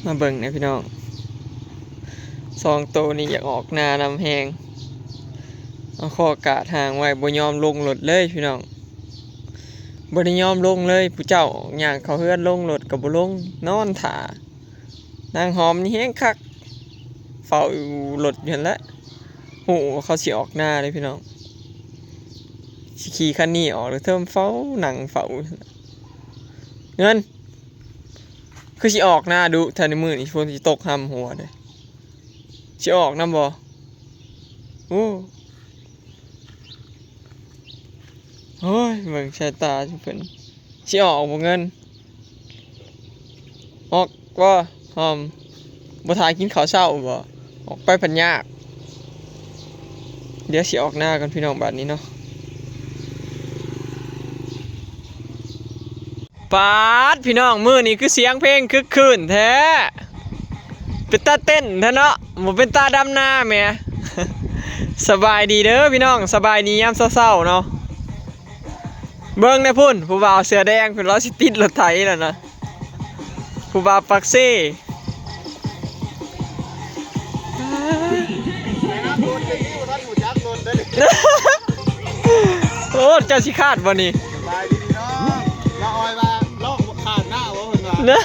ມາເບິ່ງແດ່ພີ່ນ້ອງ ສອງໂຕນີ້ຢາກອອກນານຳແຮງ ເອົາຄໍກາດຫາງໄວ້ ບໍ່ຍອມລົງລົດເລີຍພີ່ນ້ອງ ບໍ່ໄດ້ຍອມລົງເລີຍ. ຜູ້ເຈົ້າຍ່າງເຂົ້າເຮືອນ ລົງລົດກໍບໍ່ລົງ ນອນຖ້າ. ນາງຫອມນີ້ແຮງຄັກ ເຝົ້າລົດຢູ່ຫັ້ນແຫຼະ ຮູ້ວ່າເຂົາຊິອອກນາເດ້ພີ່ນ້ອງ ຊິຂີ່ຄັນນີ້ອອກ ແລ້ວເທີມເຝົ້າ ນັ່ງເຝົ້າຢູ່ຫັ້ນແຫຼະ. ເງິນ ຄືຊິອອກນາດຸແທ້ໃນມື້ນີ້ ຝົນຊິຕົກຫ້ຳຫົວເດ້ ຊິອອກນຳບໍ່? ໂອ້ ໂອ້ຍ ເບິ່ງສາຍຕາເພິ່ນ ຊິອອກບໍ່ເງິນ? ອອກບໍ່ຫອມ? ບໍ່ຖ້າກິນເຂົ້າເຊົ້າບໍ່? ອອກໄປພັດຍາກ. ດຽວຊິອອກນາກ່ອນພີ່ນ້ອງ ບາດນີ້ເນາະ. ປາດ ພີ່ນ້ອງ ມື້ນີ້ຄືສຽງເພງຄຶກຄື້ນແທ້ ເປັນຕາເຕັ້ນແທ້ເນາະ ບໍ່ເປັນຕາດຳນາແໝ. ສະບາຍດີເດີພີ່ນ້ອງ ສະບາຍດີຍາມເຊົ້າໆເນາະ. ເບິ່ງແດ່ພຸ້ນ ຜູ້ບ່າວເສື້ອແດງພຸ້ນ ລາວຊິຕິດລົດໄຖແລ້ວນະ ຜູ້ບ່າວປາກເຊ. ໂອ້ ເຈົ້າຊິຄາດບໍ່ນີ້? ສະບາຍດີພີ່ນ້ອງ ລາວອ້ອຍວ່າລອງຄາດໜ້າບໍ່ ເພິ່ນວ່າ ນະ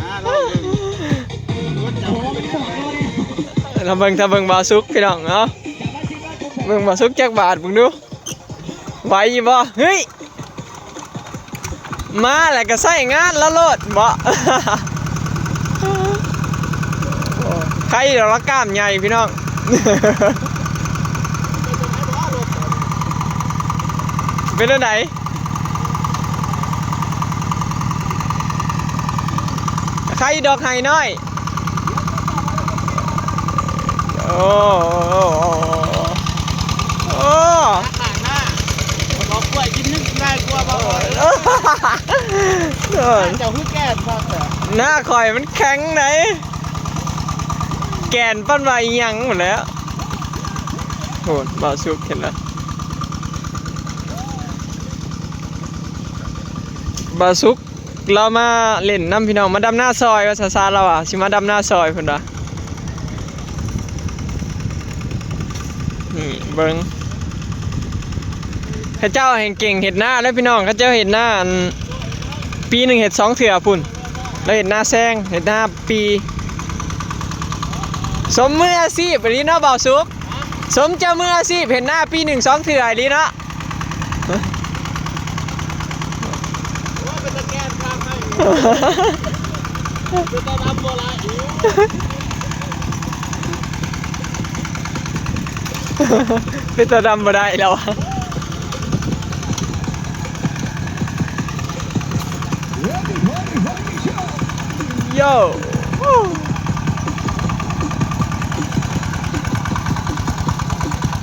ອ່າ ລອງເບິ່ງ ລອງເບິ່ງ ຖ້າເບິ່ງບ່າວສຸກພີ່ນ້ອງເນາະ ເບິ່ງບ່າວສຸກຈັກບາດເບິ່ງດູ ໄຫວຢູ່ບໍ່? ເຮີ້ຍ ມາແລ້ວກໍໃຊ້ງານລາວໂລດເບາະ. ໃຄດອກ ລາວກ້າມໃຫຍ່ພີ່ນ້ອງ. ເປັນແນວໃດ? ໃຄດອກໄຮ່ນ້ອຍ. ໂອ້ ໂອ້ ໂອ້ ໂອ້ ຕັກໜ້າ ບອກກ້ວຍກິນໜຶ່ງກິນຫຼາຍກວ່າ ບອກວ່າ ເຈົ້າຄືແກ່ນຄັກແທ້ ໜ້າຂ້ອຍມັນແຂງໃດ໋ ແກ່ນປານວ່າອີ່ຫຍັງພຸ້ນແຫຼ້ວ. ໂອ້ ບ່າວສຸກເຫັນແລ້ວ ບ່າວສຸກ ລາວມາຫຼິ້ນນຳພີ່ນ້ອງ ມາດຳນາຊ່ອຍວ່າຊັ້ນຊະ ລາວວ່າຊິມາດຳນາຊ່ອຍເພິ່ນວ່າ. ນີ້ເບິ່ງ ເຂົາເຈົ້າແຮ່ງເກັ່ງເຮັດນາເດ້ພີ່ນ້ອງ ເຂົາເຈົ້າເຮັດນາ ອັນ ປີໜຶ່ງເຮັດສອງເທື່ອພຸ້ນ ລາວເຮັດນາແຊງ ເຮັດນາປີ. ສົມມືອາຊີບອີ່ຫຼີເນາະ ບ່າວສຸກ ສົມເຈົ້າມືອາຊີບ ເຮັດນາປີໜຶ່ງສອງເທື່ອອີ່ຫຼີເນາະ. ໂອ້ຍ ເປັນຕາແກ່ນຄັກໃດ໋ ເປັນຕາດຳບໍ່ຫຼາຍອີກ ເປັນຕາດຳບໍ່ໄດ້ແລ້ວ. ໂຢ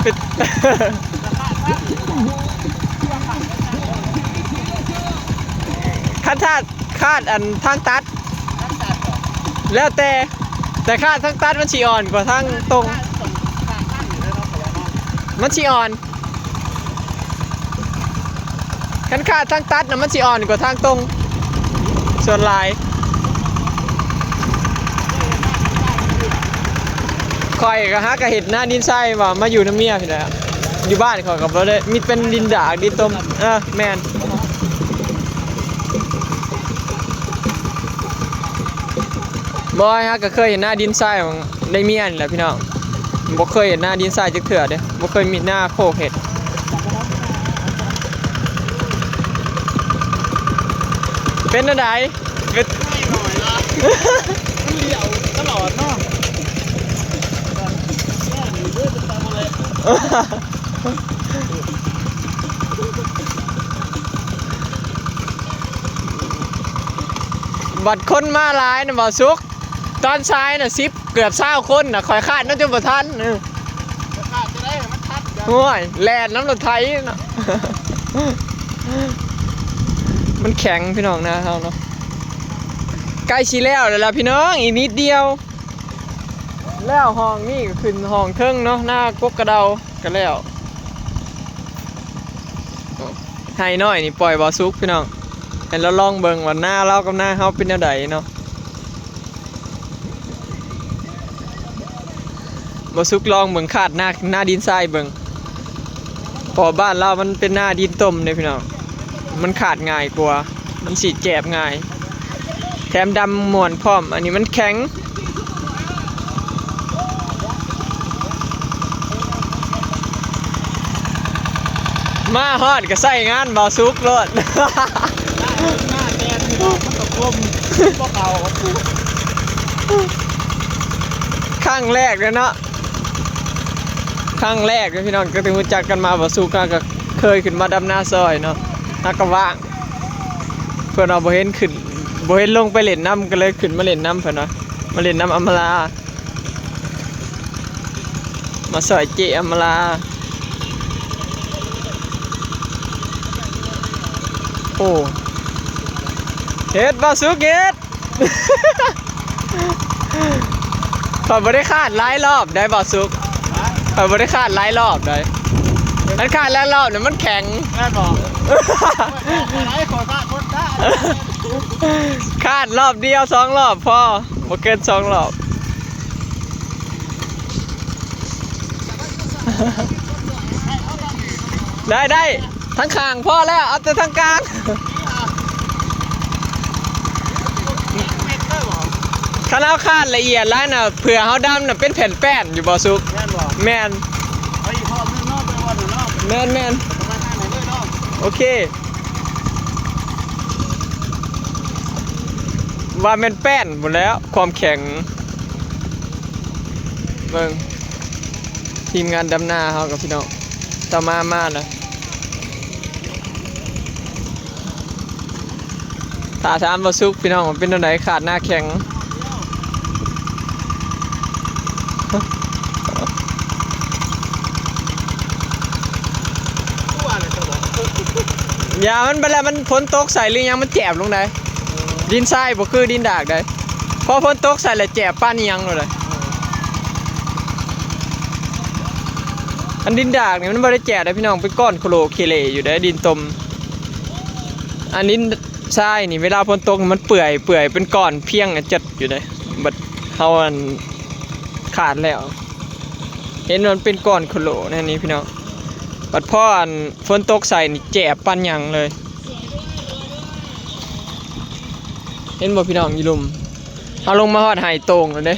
ເປັນ ຄັນຖ້າຄາດອັນທາງຕັດ ແລ້ວແຕ່ ແຕ່ຄາດທາງຕັດມັນຊິອ່ອນກວ່າທາງຕົງ ມັນຊິອ່ອນ. ຄັນຄາດທາງຕັດນະ ມັນຊິອ່ອນກວ່າທາງຕົງ ສ່ວນຫຼາຍ. ຂ້ອຍກໍຫາກໍເຮັດນາດິນຊາຍວ່າ ມາຢູ່ນຳເມຍພີ້ແຫຼະ ຢູ່ບ້ານຂ້ອຍກໍບໍ່ໄດ້ ມີແຕ່ເປັນດິນດາກ ດິນຕົມ. ເອີ ແມ່ນ. ບໍ່ ເຮົາກໍເຄີຍເຫັນນາດິນຊາຍຂອງໄດ້ເມຍນີ້ແຫຼະພີ່ນ້ອງ ບໍ່ເຄີຍເຫັນນາດິນຊາຍຈັກເທື່ອເດ້ ບໍ່ເຄີຍມີນາໂຄກເຮັດ. ເປັນແນວໃດ? ເປັນ ໜ້ອຍລະ ມັນລ້ຽວຕະຫຼອດເນາະ. ບັດຄົນມາຫຼາຍນະ ບ່າວສຸກ ຕອນສາຍນະ ສິບ ເກືອບຊາວຄົນນະ ຂ້ອຍຄາດນຳຈົນບໍ່ທັນ. ເອີ ຄາດຈະໄດ້ໃຫ້ມັນທັນກັນ ໂອ້ຍ ແລ່ນນຳລົດໄຖເນາະ. ມັນແຂງພີ່ນ້ອງນາເຮົາເນາະ. ໃກ້ຊິແລ້ວແລ້ວລະພີ່ນ້ອງ ອີກນິດດຽວ ແລ້ວຫ້ອງນີ້ກໍຂຶ້ນຫ້ອງເທິງເນາະ ນາກົກກະເດົາກໍແລ້ວ. ໄຮ່ນ້ອຍນີ້ປ່ອຍບ່າວສຸກພີ່ນ້ອງ ໃຫ້ລາວລອງເບິ່ງວ່ານາລາວກັບນາເຮົາເປັນແນວໃດເນາະ. ບໍ່ສຸກລອງເບິ່ງ ຄາດໜ້າ ໜ້າດິນຊາຍເບິ່ງ ເພາະບ້ານລາວມັນເປັນໜ້າດິນຕົມເດ້ພີ່ນ້ອງ ມັນຄາດງ່າຍກວ່າ ມັນຊິແຈບງ່າຍ ແຖມດຳມ່ວນພ້ອມ ອັນນີ້ມັນແຂງ. ມາຮອດກໍໃຊ້ງານບ່າວສຸກໂລດ ມາແຕ່ນ ພີ່ນ້ອງ ມັນກໍຄົມ ບໍ່ເຂົ້າ ຄັ້ງແລກເດ້ເນາະ ຄັ້ງແລກເດ້ພີ່ນ້ອງ ຕັ້ງແຕ່ຮູ້ຈັກກັນມາ ບ່າວສຸກເຮົາກໍເຄີຍຂຶ້ນມາດຳນາຊ່ອຍເນາະ ເຮົາກໍວ່າງ ເພິ່ນວ່າບໍ່ເຫັນຂຶ້ນ ບໍ່ເຫັນລົງໄປຫຼິ້ນນຳ ກໍເລີຍຂຶ້ນມາຫຼິ້ນນຳເພິ່ນວ່າ ມາຫຼິ້ນນຳອຳມາລາ ມາຊ່ອຍເຈ້ອຳມາລາ. ໂອ້ ເຮັດ ບ່າວສຸກເຮັດ ຂ້ອຍບໍ່ໄດ້ຄາດຫຼາຍລອບໃດ໋ບ່າວສຸກ ຂ້ອຍບໍ່ໄດ້ຄາດຫຼາຍລອບໃດ໋ ຄັນຄາດຫຼາຍລອບນີ້ມັນແຂງ ແມ່ນບໍ່? ຄາດລອບດຽວສອງລອບພໍ ບໍ່ເກີນສອງລອບ. ໄດ້ໆ ທາງຂ້າງພໍແລ້ວ ເອົາແຕ່ທາງກາງ ຄັນເຮົາຄາດລະອຽດຫຼາຍນະ ເຜື່ອເຮົາດຳນະເປັນແຜ່ນແປ້ນຢູ່ບໍ່ສຸກ? ແມ່ນບໍ່? ແມ່ນ ໄປອີກຮອບໜຶ່ງເນາະ ໄປຮອດນັ້ນເນາະ ແມ່ນໆ ປະມານນັ້ນເລີຍເນາະ ໂອເຄ. ວ່າແມ່ນແປ້ນພຸ້ນແຫຼ້ວ ຄວາມແຂງ ເບິ່ງ ທີມງານດຳນາເຮົາກັບພີ່ນ້ອງ ຕາມາມາແລ້ວ ຖ້າຖາມບ່າວສຸກພີ່ນ້ອງວ່າເປັນແນວໃດ ຄາດໜ້າແຂງ. ຢ່າມັນໄປແລ້ວ ມັນຝົນຕົກໃສ່ຫຼືຫຍັງ ມັນແຈບລົງໃດ໋ ດິນຊາຍບໍ່ຄືດິນດາກໃດ໋ ພໍຝົນຕົກໃສ່ແລ້ວແຈບປານອີ່ຫຍັງໂລດໃດ໋. ອັນດິນດາກນີ້ມັນບໍ່ໄດ້ແຈບໃດ໋ພີ່ນ້ອງ ເປັນກ້ອນໂຄໂລເຄເລຢູ່ໃດ໋ ດິນຕົມ ອັນດິນຊາຍນີ້ເວລາຝົນຕົກມັນເປື່ອຍ ເປື່ອຍເປັນກ້ອນພຽງຈັດຢູ່ໃດ໋ ບັດເຮົາອັນ ຄາດແລ້ວ ເຫັນມັນເປັນກ້ອນໂຄໂລແນວນີ້ພີ່ນ້ອງ ບັດພໍອັນຝົນຕົກໃສ່ນີ້ແຈບປານຫຍັງເລີຍ ເຫັນບໍ່ພີ່ນ້ອງ? ຢູ່ລຸ່ມ ເຮົາລົງມາຮອດໄຮ່ໂຕ່ງແລ້ວເດ້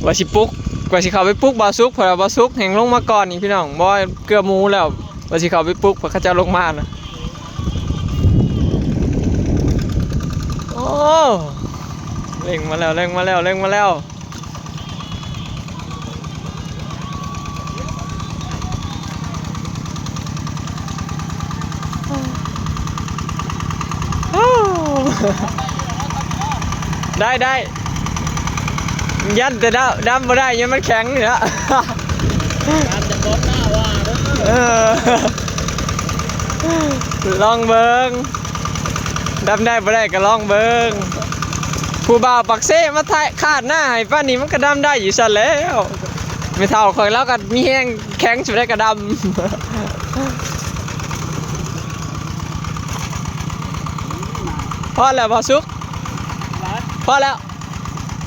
ວ່າຊິປຸກ ວ່າຊິເຂົ້າໄປປຸກບ່າວສຸກ ເພາະວ່າບ່າວສຸກແຮ່ງລົງມາກ່ອນອີກພີ່ນ້ອງ ບໍ່ ເກືອບໝູແລ້ວ ວ່າຊິເຂົ້າໄປປຸກ ເພາະເຂົາເຈົ້າລົງມານະ ໂອ້ ເລັ່ງມາແລ້ວ ເລັ່ງມາແລ້ວ ເລັ່ງມາແລ້ວ. ໄດ້ ໄດ້ ຢ້ານແຕ່ດຳ ດຳບໍ່ໄດ້ ຢ້ານມັນແຂງນີ້ລະ ຕາມຈາກກ້ອນໜ້າວ່າເດີ ເອີ ລອງເບິ່ງ. ດຳໄດ້ບໍ່ໄດ້ກໍລອງເບິ່ງ ຜູ້ບ່າວປາກເຊມາຖ່າຍ ຄາດໜ້າໃຫ້ປານນີ້ ມັນກໍດຳໄດ້ຢູ່ຊັ້ນແລ້ວ ແມ່ເຖົ້າຂ້ອຍລາວກໍມີແຮງແຂງສ່ຳໃດກໍດຳ. ພໍແລ້ວບໍ່ສຸກ? ພໍແລ້ວ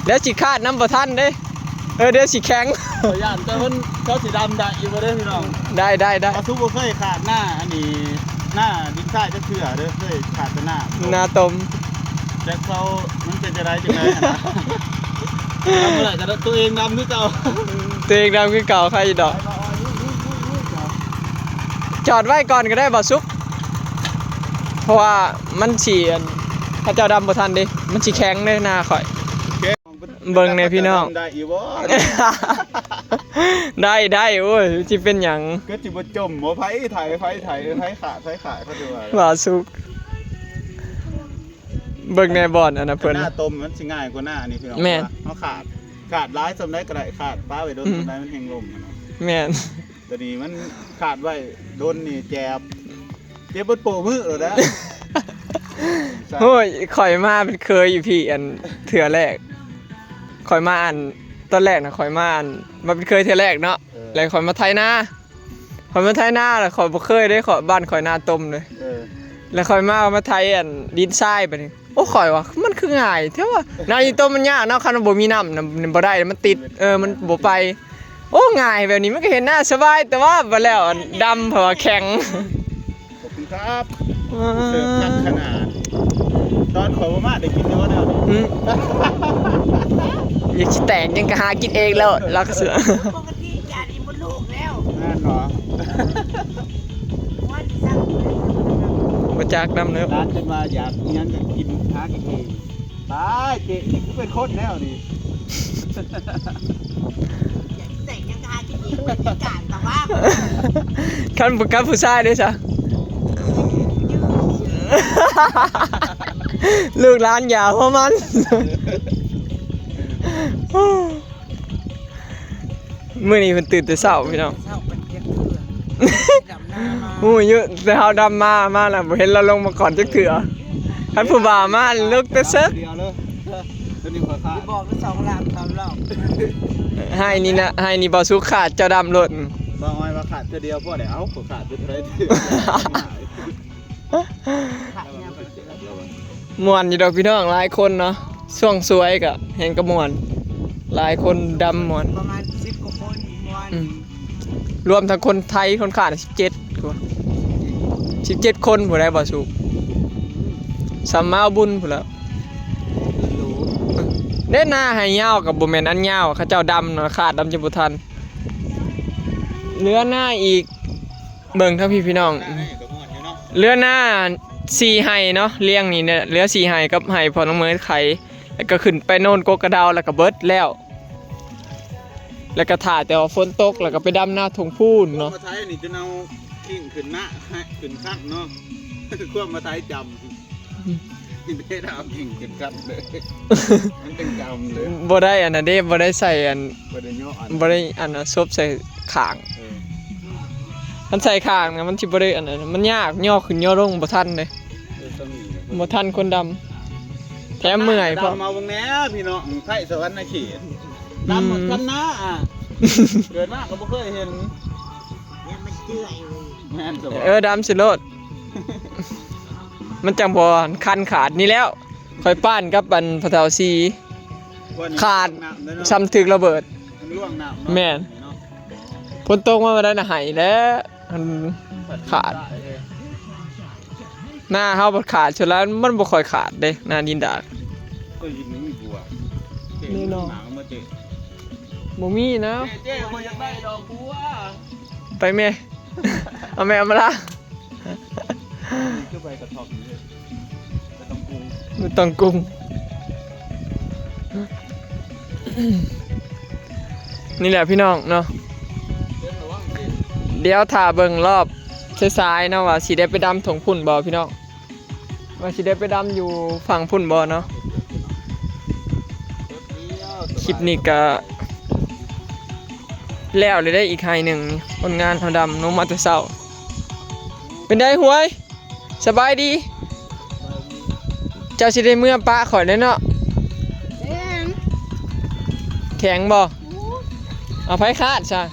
ແລ້ວຊິຄາດນຳບໍ່ທັນເດ້. ເອີ ດຽວຊິແຂງ ຂ້ອຍຢ້ານແຕ່ເພິ່ນ ເຂົາຊິດຳໄດ້ຢູ່ບໍ່ເດີພີ່ນ້ອງ? ໄດ້ ໄດ້ ໄດ້ ເຮົາຄືບໍ່ເຄີຍຄາດໜ້າ ອັນນີ້ ໜ້າດິນຊາຍຈັກເທື່ອເດີ ເຄີຍຄາດແຕ່ໜ້າ ໜ້າຕົມ ຈັກເຂົາມັນເປັນຈັ່ງໃດຈັ່ງໃດຫັ້ນນະ ດຳບໍ່ໄດ້ກໍຕົວເອງດຳຄືເກົ່າ ຕົວເອງດຳຄືເກົ່າ ໃຄຢູ່ດອກ ຈອດໄວ້ກ່ອນກໍໄດ້ບໍ່ສຸກ ເພາະວ່າມັນຊິ ອັນ ເຂົາເຈົ້າດຳບໍ່ທັນເດ້ ມັນຊິແຂງເດ້ໜ້າຂ້ອຍ. ເບິ່ງແດ່ພີ່ນ້ອງ ໄດ້ຢູ່ບໍ່? ໄດ້ ໄດ້ ໂອ້ຍ ຊິເປັນຫຍັງ ຄືຊິບໍ່ຈົມບໍ່? ໃຜໄຖ ໃຜໄຖ ໃຜຂາດ ໃຜຂາດ ເຂົາຊິວ່າ ວ່າສຸກ ເບິ່ງແດ່ບ່ອນອັນນະເພິ່ນ ໜ້າຕົມມັນຊິງ່າຍກວ່າໜ້ານີ້ພີ່ນ້ອງ ແມ່ນ ເຮົາຂາດ ຂາດຫຼາຍສ່ຳໃດກໍໄດ້ ຂາດປະໄວ້ດົນ ອືມ ສ່ຳໃດມັນແຮ່ງລົ້ມ ແມ່ນ ຕົວນີ້ມັນຂາດໄວ້ດົນນີ້ແຈບ ເຈັບເບິດໂປ້ມື້ໂລດນະ. ໂອ້ຍ ຂ້ອຍມາເປັນເຄີຍຢູ່ພີ້ ອັນ ເທື່ອແລກ ຂ້ອຍມາ ອັນ ຕອນແລກນະ ຂ້ອຍມາ ອັນ ມາເປັນເຄີຍເທື່ອແລກເນາະ ເອີ ແລ້ວຂ້ອຍມາໄຖນາ ຂ້ອຍມາໄຖນາ ແລ້ວຂ້ອຍບໍ່ເຄີຍເດ້ ຂ້ອຍ ບ້ານຂ້ອຍນາຕົມເດ້ ເອີ ແລ້ວຂ້ອຍມາ ມາໄຖ ອັນ ດິນຊາຍບາດນີ້ ໂອ້ ຂ້ອຍວ່າມັນຄືງ່າຍແທ້ວະ ນານີ້ໂຕມັນຍາກເນາະ ຄັນວ່າບໍ່ມີນ້ຳນະ ມັນບໍ່ໄດ້ ມັນຕິດ ເອີ ມັນບໍ່ໄປ. ໂອ້ ງ່າຍແບບນີ້ມັນກໍເຮັດນາສະບາຍ ແຕ່ວ່າບັດແລ້ວອັນດຳ ເພາະວ່າແຂງ. ຂອບຄຸນຄັບ ເສີບຄັກຂະໜາດ ຕອນຂ້ອຍບໍ່ມາໄດ້ກິນຢູ່ບໍ່ແລ້ວ ອືມ ຢາກຊິແຕກຫຍັງກໍຫາກິນເອງໂລດ ລາວກໍເຊື່ອ ປົກກະຕິຢາກກິນມົດລູກແລ້ວ ແມ່ນບໍ່? ບໍ່ຈັກນຳແລ້ວ ຫຼານຈົນວ່າຢາກອີຫຍັງກໍກິນ ຫາກິນເອງ. ຕາຍ ເຈ້ ນີ້ຄືເປັນຄົນແລ້ວນີ້ ຢາກແຕກຫຍັງກໍຫາກິນເອງ ເປັນພິການຕາວ່າ ຄັນ ຄັນຜູ້ຊາຍເດ້ຊະ ລູກຫຼານຢ່າຫົວມັນ. ມື້ນີ້ເພິ່ນຕື່ນແຕ່ເຊົ້າພີ່ນ້ອງ ເຊົ້າໄປເກັບເກືອ ດຳນາມາ ຮູ້ຢູ່ ແຕ່ເຮົາດຳມາ ມາແລ້ວບໍ່ເຫັນລາວລົງມາກ່ອນຈັກເທື່ອ ຄັນຜູ້ບ່າວມາລຸກແຕ່ເສິກ ດຽວເລີຍ ຕົວນີ້ຂ້ອຍຂາດ ບອກໄດ້ສອງລອບສາມລອບ ໃຫ້ນີ້ນະ ໃຫ້ນີ້ບໍ່ສຸກຂາດ ເຈົ້າດຳໂລດ ບ່າວອ້ອຍວ່າຂາດເທື່ອດຽວພໍແລ້ວ ເອົ້າ ຂ້ອຍຂາດເທື່ອໃດ ຂາດຍາມ ມ່ວນຢູ່ດອກພີ່ນ້ອງ ຫຼາຍຄົນເນາະ ຊ່ວງສວຍກະແຮ່ງກະມ່ວນ ຫຼາຍຄົນດຳມ່ວນ ປະມານສິບກວ່າຄົນ ມ່ວນ ອືມ ລວມທັງຄົນໄທຄົນຂາດສິບເຈັດ ສິບເຈັດຄົນຜູ້ໃດບໍ່ສຸກ ສ່ຳມາບຸນພຸ້ນແຫຼ້ວ ເດ້ ນາໄຮ່ຍາວກໍບໍ່ແມ່ນອັນຍາວ ເຂົາເຈົ້າດຳເນາະ ຂາດດຳຈະບໍ່ທັນ ເຫຼືອນາອີກ ເບິ່ງທາງພີ້ພີ່ນ້ອງ ເຫຼືອນາສີ່ໄຮ່ເນາະ ລຽງນີ້ເຫຼືອສີ່ໄຮ່ກັບໄຮ່ພໍ່ນ້ອງເມີຍໄຂ ແລ້ວກໍຂຶ້ນໄປໂນນກົກກະດາວ ແລ້ວກໍເບິດແລ້ວ ແລ້ວກໍຖ້າແຕ່ວ່າຝົນຕົກ ແລ້ວກໍໄປດຳນາທົ່ງພຸ້ນເນາະ ມາໄຖນີ້ຈະເອົາກິ່ງຂຶ້ນນາ ຂຶ້ນຄັກເນາະ ຄວາມມາໄຖຈຳ ເຮັດໃຫ້ດາວກິນເຂັມຂັດເລີຍ ມັນຈັ່ງຈຳເລີຍ ບໍ່ໄດ້ອັນນັ້ນເດ້ ບໍ່ໄດ້ໃສ່ອັນ ບໍ່ໄດ້ຍໍອັນ ບໍ່ໄດ້ອັນນັ້ນ ສົບໃສ່ຂ້າງ ເອີ ຄັນໃສ່ຂ້າງນະ ມັນຊິບໍ່ໄດ້ອັນນັ້ນ ມັນຍາກ ຍໍຂຶ້ນຍໍລົງບໍ່ທັນເດ້ ເອີ ສ່ຳນີ້ແຫຼະ ບໍ່ທັນຄົນດຳ ແຖມເມື່ອຍພ້ອມ ດຳມາເບິ່ງແດ່ພີ່ນ້ອງ ໄທສະຫວັນນະເຂດ ດຳໝົດຄັນນາ ອືມ ອາ ເກີດມາກໍບໍ່ເຄີຍເຫັນ ແມ່ນສະຫວັນ ເອີ ດຳຊິໂລດ ມັນຈັ່ງບໍ່ຄັນຂາດ ນີ້ແລ້ວ ຂ້ອຍປ້ານກັບອັນພໍ່ເຖົ້າສີ ຂາດ ສ່ຳຖືກລະເບີດ ມັນລ່ວງນ້ຳເນາະ ແມ່ນ ຝົນຕົກມາບໍ່ໄດ້ນະ ໄຫ້ແລ້ວ ມັນຂາດ ໜ້າເຮົາບັດຂາດ ສ່ວນຫຼາຍມັນບໍ່ຄ່ອຍຂາດເດ້ ໜ້າດິນດາດ ເອີ ຢູ່ນີ້ມີບົວ ແນ່ນອນ ບໍ່ມີນະ ເຈ້ ເຈ້ ຂ້ອຍຢາກໄດ້ດອກບົວ ໄປແມ່ ເອົາແມ່ເອົາມາລະ ນີ້ຄືໃບກະທ່ອມນີ້ເດ້ ບໍ່ຕ້ອງປຸງ ບໍ່ຕ້ອງປຸງ ນີ້ແຫຼະພີ່ນ້ອງເນາະ ດຽວຖ້າເບິ່ງລອບສາຍໆເນາະ ວ່າຊິໄດ້ໄປດຳທົ່ງພຸ້ນບໍ່ພີ່ນ້ອງ ວ່າຊິໄດ້ໄປດຳຢູ່ຝັ່ງພຸ້ນບໍ່ເນາະ ຄລິບນີ້ກະແລ້ວເລີຍເດ້ ອີກໄຮ່ໜຶ່ງນີ້ ຄົນງານເຮົາດຳລົງມາແຕ່ເຊົ້າ ເປັນໃດຫວຍ? ສະບາຍດີ ເຈົ້າຊິໄດ້ເມືອປະຂ້ອຍແລ້ວເນາະ ແຂງ ແຂງບໍ່? ໂອ້ ເອົາໃຜຄາດຊະ ໃຜ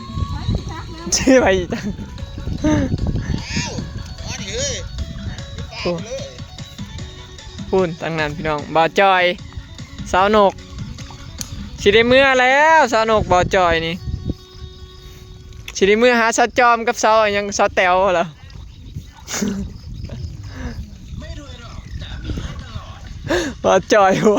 ຊິຈັກແລ້ວ ໃຜຊິຈັກ ອ້າວ ມານີ້ເອີຍ ໂອ້ ພຸ້ນທາງນັ້ນພີ່ນ້ອງ ບ່າວຈ່ອຍ ສາວນົກ ຊິໄດ້ເມືອແລ້ວ ສາວນົກ ບ່າວຈ່ອຍນີ້ ຊິໄດ້ເມືອຫາສາວຈອມກັບສາວຫຍັງ ສາວແຕວລະ ບ່າວຈ່ອຍຫົວ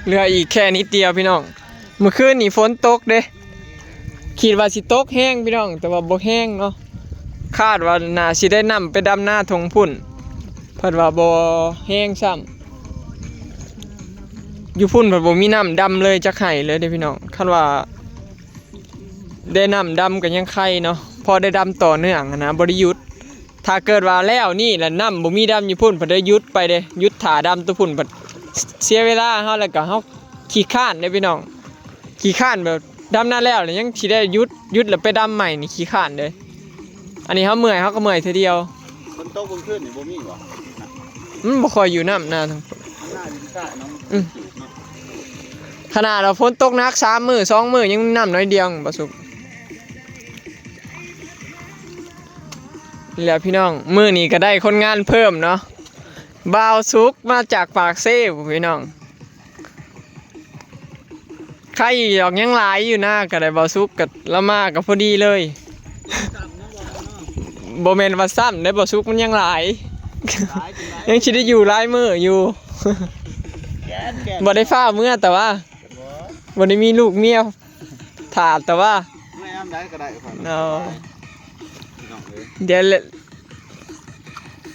ເຫຼືອອີກແຄ່ນິດດຽວພີ່ນ້ອງ ມື້ຄືນນີ້ຝົນຕົກເດ້ ຄິດວ່າຊິຕົກແຮງພີ່ນ້ອງ ແຕ່ວ່າບໍ່ແຮງເນາະ ຄາດວ່າໜ້າຊິໄດ້ນ້ຳໄປດຳນາທົ່ງພຸ້ນ ເພິ່ນວ່າບໍ່ແຮງຊ້ຳ ຢູ່ພຸ້ນເພິ່ນບໍ່ມີນ້ຳດຳເລີຍຈັກໄຮ່ເລີຍເດ້ພີ່ນ້ອງ ຄັນວ່າໄດ້ນ້ຳດຳກໍຍັງໄຄເນາະ ພໍໄດ້ດຳຕໍ່ເນື່ອງຫັ້ນນະ ບໍ່ໄດ້ຢຸດ ຖ້າເກີດວ່າແລ້ວນີ້ລະນ້ຳບໍ່ມີດຳຢູ່ພຸ້ນ ເພິ່ນໄດ້ຢຸດໄປເດ້ ຢຸດຖ້າດຳຕົວພຸ້ນ ເສຍເວລາເຮົາ ແລ້ວກໍເຮົາຂີ້ຄ້ານເດ້ພີ່ນ້ອງ ຂີ້ຄ້ານແບບດຳນາແລ້ວແລ້ວຍັງຊິໄດ້ຢຸດ ຢຸດແລ້ວໄປດຳໃໝ່ນີ້ຂີ້ຄ້ານເດ້ ອັນນີ້ເຮົາເມື່ອຍ ເຮົາກໍເມື່ອຍເທື່ອດຽວ ຝົນຕົກກາງຄືນນີ້ບໍ່ມີບໍ່? ມັນບໍ່ຄ່ອຍຢູ່ນ້ຳນາທາງພຸ້ນ ໜ້າດິນຊາຍເນາະ ອືມ ຂະໜາດວ່າຝົນຕົກໜັກສາມມື້ ສອງມື້ ຍັງມີນ້ຳໜ້ອຍດຽວບໍ່ສຸກ ນີ້ແຫຼະພີ່ນ້ອງ ມື້ນີ້ກໍໄດ້ຄົນງານເພີ່ມເນາະ ບ່າວສຸກມາຈາກປາກເຊ ພີ່ນ້ອງ. ໃຄດອກ ຍັງຫຼາຍຢູ່ນາ ກໍໄດ້ບ່າວສຸກ ກໍລາວມາກໍພໍດີເລີຍ. ບໍ່ແມ່ນວ່າຊ້ຳເດ້ ບ່າວສຸກມັນຍັງຫຼາຍ ຍັງຊິໄດ້ຢູ່ຫຼາຍມື້ຢູ່. ບໍ່ໄດ້ຟ້າວເມືອ ແຕ່ວ່າບໍ່ໄດ້ມີລູກເມຍຖ້າ ແຕ່ວ່າ ເມື່ອຍາມໃດກໍໄດ້ ເນາະ ພີ່ນ້ອງເອີຍ. ດຽວແຫຼະ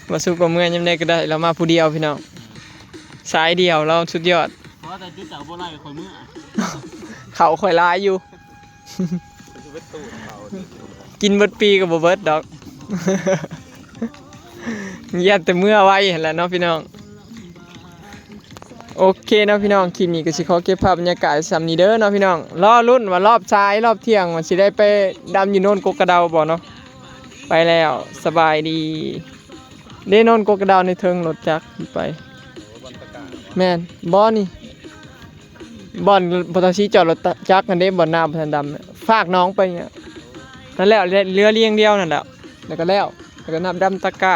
ບ່າວສຸກວ່າເມື່ອຍາມໃດກໍໄດ້ ລາວມາຜູ້ດຽວພີ່ນ້ອງ ສາຍດຽວ ລາວສຸດຍອດ. ເພາະວ່າແຕ່ຈຸດເຈົ້າບໍ່ໄລ່ຂ້ອຍເມືອ ເຂົ້າຂ້ອຍຫຼາຍຢູ່ ກິນເບິດປີກໍບໍ່ເບິດດອກ ຢ້ານແຕ່ເມືອໄວຫັ້ນແຫຼະເນາະພີ່ນ້ອງ. ໂອເຄເນາະພີ່ນ້ອງ ຄລິບນີ້ກໍຊິຂໍເກັບພາບບັນຍາກາດສ່ຳນີ້ເດີເນາະພີ່ນ້ອງ. ລໍລຸ້ນວ່າລອບສາຍລອບທ່ຽງ ວ່າຊິໄດ້ໄປດຳຢູ່ໂນນກົກກະເດົາບໍ່ເນາະ. ໄປແລ້ວ ສະບາຍດີເດ້. ໂນນກົກກະເດົາໃນເທິງລົດຈັກໄປ ແມ່ນບໍ່ນີ້ ບ່ອນພໍ່ເຖົ້າສີຈອດລົດຈັກຫັ້ນເດ້ ບ່ອນນ້ຳບໍ່ທັນດຳ ຟາກໜອງໄປນີ້ ນັ້ນແຫຼະ ເຫຼືອລຽງດຽວນັ້ນແຫຼະ ແລ້ວກໍແລ້ວ ແລ້ວກໍນັບດຳຕະກ້າ.